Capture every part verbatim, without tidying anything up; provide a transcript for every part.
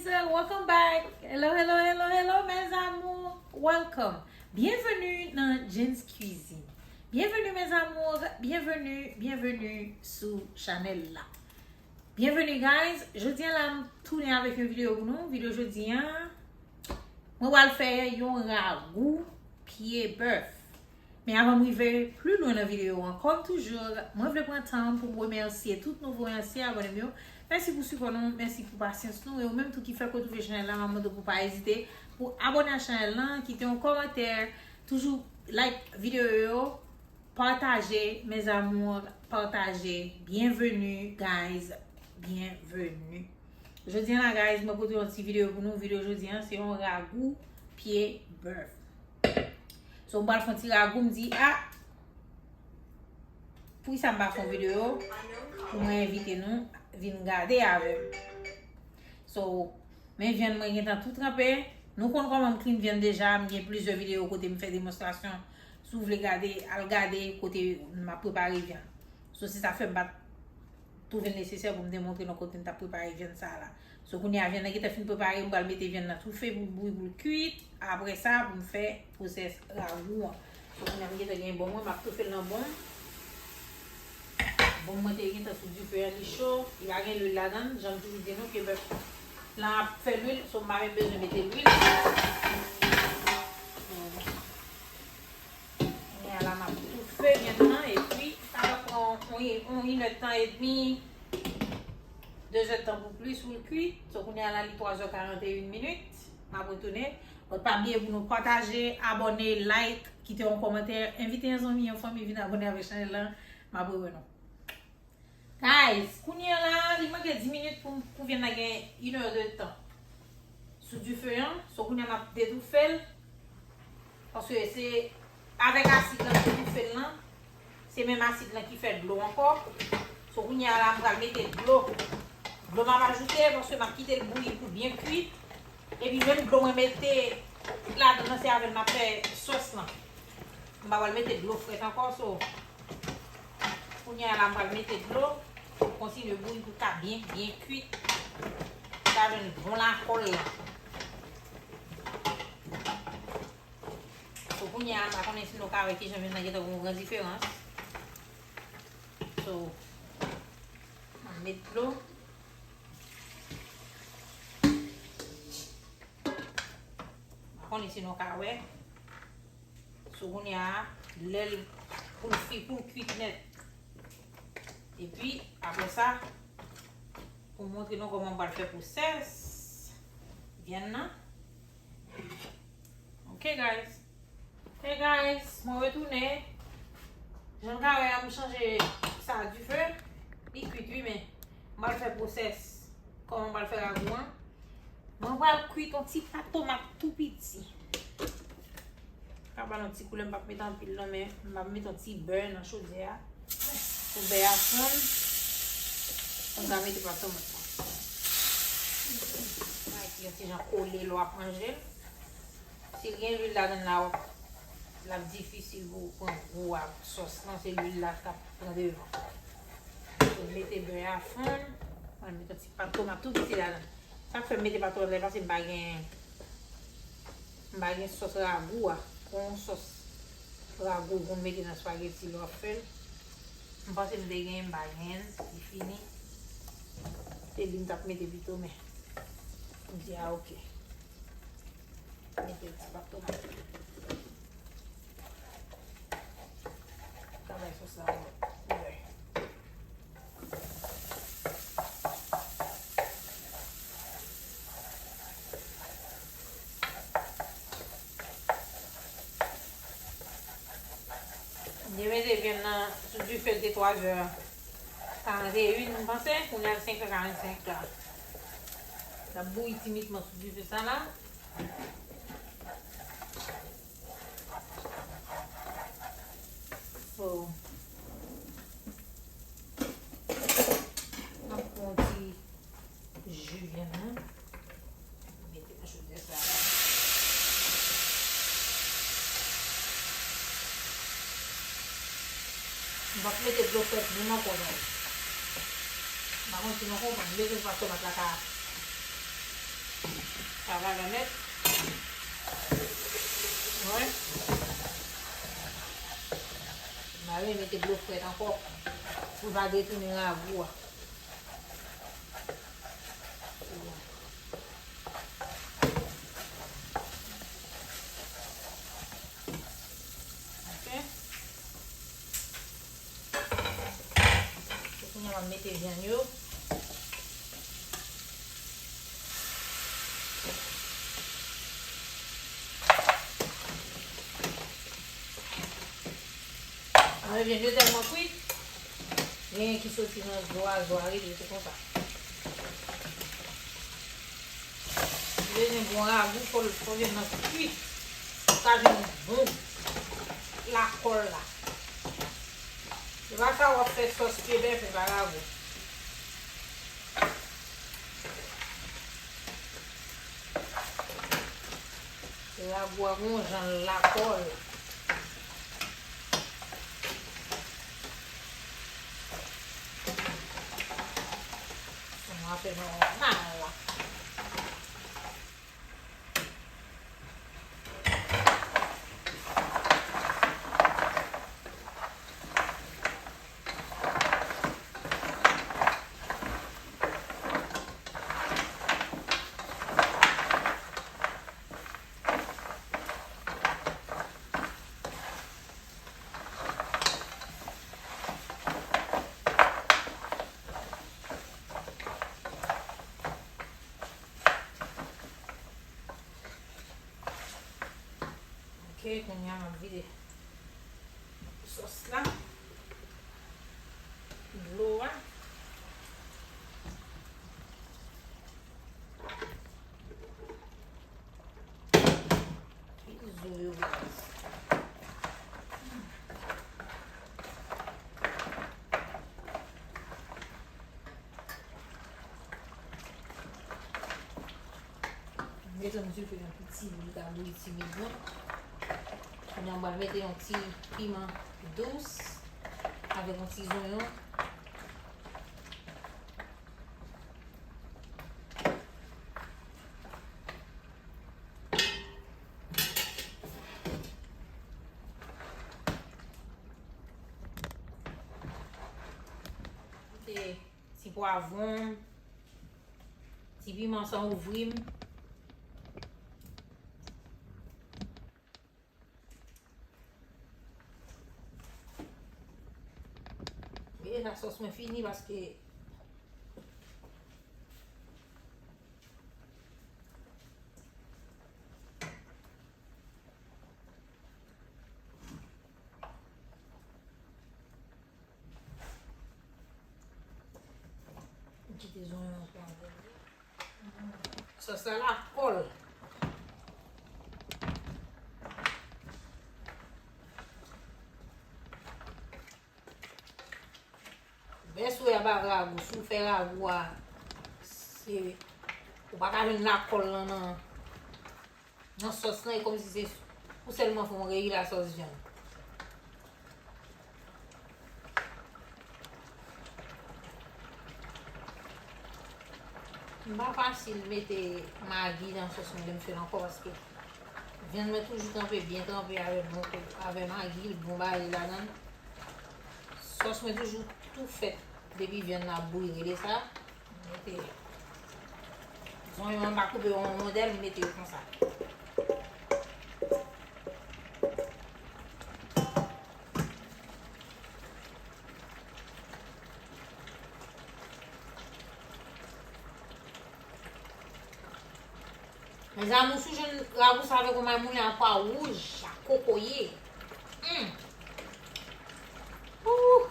So, welcome back. Hello, hello, hello, hello, mes amours. Welcome. Bienvenue dans Jen's Cuisine. Bienvenue, mes amours. Bienvenue, bienvenue sou chanèl la. Bienvenue, guys. Jodi a la, m tounen avèk yon videyo pou nou. Videyo jodi a, mwen pral fè yon ragou pye bèf. Men avan m rive pli lwen nan videyo an, kòm toujou, mwen vle pran tan pou m remèsye tout nouvo e ansyen abòne m yo. Mèsi pou sipò nou, mèsi pou pasyans nou, e ou menm tou ki fèk retwouve chanèl la, m ap mande w pou pa ezite pou abòne a chanèl lan, kite yon kòmantè, toujou like videyo yo, pataje, mes amours, pataje. Bienvenue, guys, bienvenue. Jodi a la, guys, mwen pote yon ti videyo pou nou. Videyo jodi a, se yon ragou pye bèf. So, m pral fè yon ti ragou, m di, ah, poukisa m pa fè yon videyo pou mwen envite nou vin gade avè m. So, men vyann mwen gentan tou tranpe. Nou konn kòman m clean vyann deja, m gen plizyè videyo kote m fè demonstrasyon. Si w vle gade, al gade kote m ap prepare vyann. So, se sa fè m pa t twouve l nesesè pou m te montre nou kote m t ap prepare vyann sa a la. So, kounye a, vyann nan gentan fin prepare, m pral mete vyann nan toufe pou l bouyi, pou l kwit. Apre sa, pou m fè pwosès ragou an. So, kounye a, m gentan gen bon mwen, m ap toufe l nan bon. Bon mwen te gentan sou dife an, li cho, li pa gen lwil ladan l. Jan m toujou di nou, ke bèf lan ap fè lwil, so m pa menm bezwen mete lwil. Kounye a la, m ap toufe vyann nan, epi sa va pran yon, yon, yon inèdtan edmi, dezèdtan pou plis pou l kwi. So, kounye a la, li twazè karanneyèn minit. M ap retounen. But pa bliye pou nou pataje, abòne, like, kite yon kòmantè, envite yon zanmi, yon fanmi vin abòne avèk chanèl lan. M ap rewè nou. Guys, kounye a la, li manke dis minit pou, pou vyann nan gen inè de tan sou dife an. So, kounye a m ap detoufe l. Paske se avèk asid lan ki toufe l lan. Se menm asid lan ki fè dlo ankò. So, kounye a la, m pral mete dlo. Dlo m ap ajoute, paske m ap kite l bouyi pou byen kwit. Epi menm dlo mwen mete ladan nan, se avè l m ap fè sòs lan. M pa pral mete dlo frèt ankò, so, kounye a la, m pral mete dlo pou l kontinye bouyi, pou l ka byen, byen kwit. Pou l ka jwenn bon lakòl lan. So, kounye a, m pa konnen si nou ka wè kijan vyann nan gentan gen yon gran diferans. So, m ap met dlo. M pa konnen si nou ka wè. So, kounye a, lè l, pou l fi, pou l kwit nèt. Epi, apre sa, pou m montre nou kòman m pral fè pwosès vyann nan. Ok, guys. Hey, guys, mwen retounen. Jan n ka wè a, m chanje sa dife. Li kwit, wi, men m pral fè pwosès kòman m pral fè ragou an. Mwen pral kwit yon ti pat tomat tou piti. Ka ba l yon ti koulè, m p ap met anpil non, men m ap met yon ti bè nan chodyè a. Pou bè a fonn, pou m ka mete pat tomat lan. Bagay ki yon ti jan kole lè w ap manje l. Si l gen lwil ladan l la, w ap, l ap difisil pou w pran gou a sòs lan, se lwil la k ap pran devan. So, mete bè a fonn, mwen mete yon ti pat tomat tou piti ladan. Sa k fè m mete pat tomat la, se paske m pa gen, m pa gen sòs ragou a. Pou yon sòs ragou pou w mete nan espageti lè w ap fè l. M panse m te genyen, m pa genyen l, li fini. Se li m t ap mete pito, men m di, a, ok. Mete l sou pat tomat. Sa bay sòs la yon lòt koulè. M te mete vyann nan sou dife, l te twazè karanneyèn, m panse, kounye a l senkè karannsenk la. L ap bouyi timidman sou dife sa la. So, m ap pran yon ti ji vyann nan. Mete nan chodyè sa la. M p ap mete dlo frèt menm ankò non. M pa konn si nou konprann. M bezwen fè tomat la ka, Sa va la nèt. Wè. M pa vle mete dlo frèt ankò pou l pa detounen ragou a. Ok. Kounye a, m ap mete vyann yo. Ann, vyann yo tèlman kwit, genyen ki soti nan zo a, zo a rete tou konsa. Si w vle jwenn bon ragou, fò, fò vyann nan kwit. Pou w ka jwenn bon lakòl la. Se pa sa w ap fè sòs pye bèf, epa ragou. Ragou a gon jan l lakòl. Son an fè nòmal la. Ok, kounye a m ap vide sòs la. Dlo a. Zo yo, guys. Mete m dife yon piti, li ka bouyi timidman. Kounye a, m pral mete yon ti piman dous avèk yon ti zonyon. Mete ti pwavwon m, ti piman san ouvri m. E la sòs mwen fini paske Kite zonyon an pran. Sòs la lakòl. Bèsou a pa ragou, si w fè ragou a, se, ou pa ka jwenn lakòl lan nan, nan sòs lan, e kòmsi se ou sèlman fè yon reyil a sòs vyann. M pa fasil mete magi nan sòs mwen lè m fè l ankò, paske vyann mwen toujou tranpe, byen tranpe avèk bon, avèk magi, bon bagay ladan l. Sòs mwen toujou tou fèt depi vyann nan ap bouyi, rele sa. Mete zonyon an, m pa koupe yo an wondèl, m mete yo konsa. Mezanmi, ou sou jwenn ragou sa avèk yon may moulen ak pwa wouj, ak kokoye. Hum. Ouh.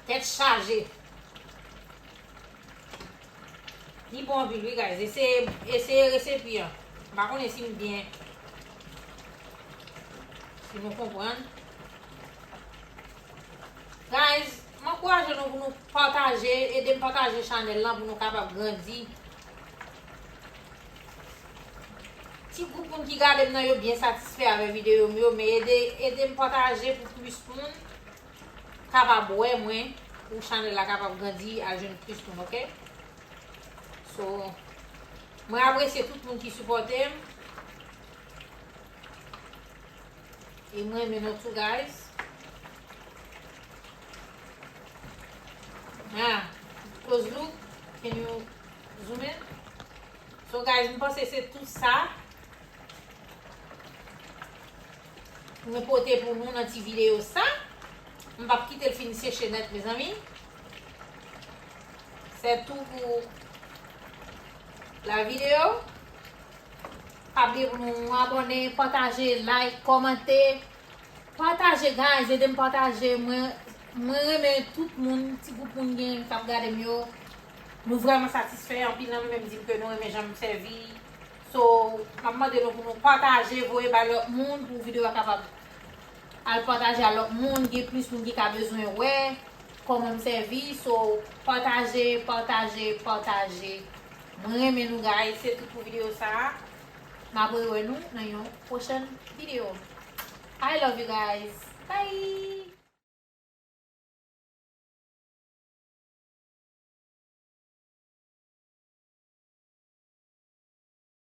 Tèt chaje. Li bon anpil wi, guys. Eseye, eseye resepi an. M pa konnen si m byen, si nou konprann. Guys, m ankouraje nou pou nou pataje, ede m pataje chanèl lan pou nou kapab grandi. Ti gwoup moun ki gade m nan, yo byen satisfè avèk videyo m yo, men ede, ede m pataje pou plis moun kapab wè mwen, pou chanèl la kapab grandi, al jwenn plis moun, ok? So, mwen apresye tout moun ki sipòte m. E mwen renmen nou tou, guys. Ah, close look. Can you zoom in? So, guys, m panse se tout sa mwen pote pou nou nan ti videyo sa. M p ap kite l fin seche nèt, mezanmi. Se tou pou la videyo. Pa bliye pou nou abòne, pataje, like, kòmante. Pataje, guys, ede m pataje. Mwen, mwen renmen tout moun, ti gwoup moun gen k ap gade m yo. Nou vrèman satisfè, anpil nan nou menm di m ke nou renmen jan m sèvi. So, m ap mande nou pou nou pataje, voye bay lòt moun pou videyo a kapab al pataje a lòt moun, gen plis moun ki ka bezwen wè kòman m sèvi. So, pataje, pataje, pataje. Mwen renmen nou, guys. Se tout pou videyo sa a. M ap rewè nou nan yon pwochèn videyo. I love you guys. Bye!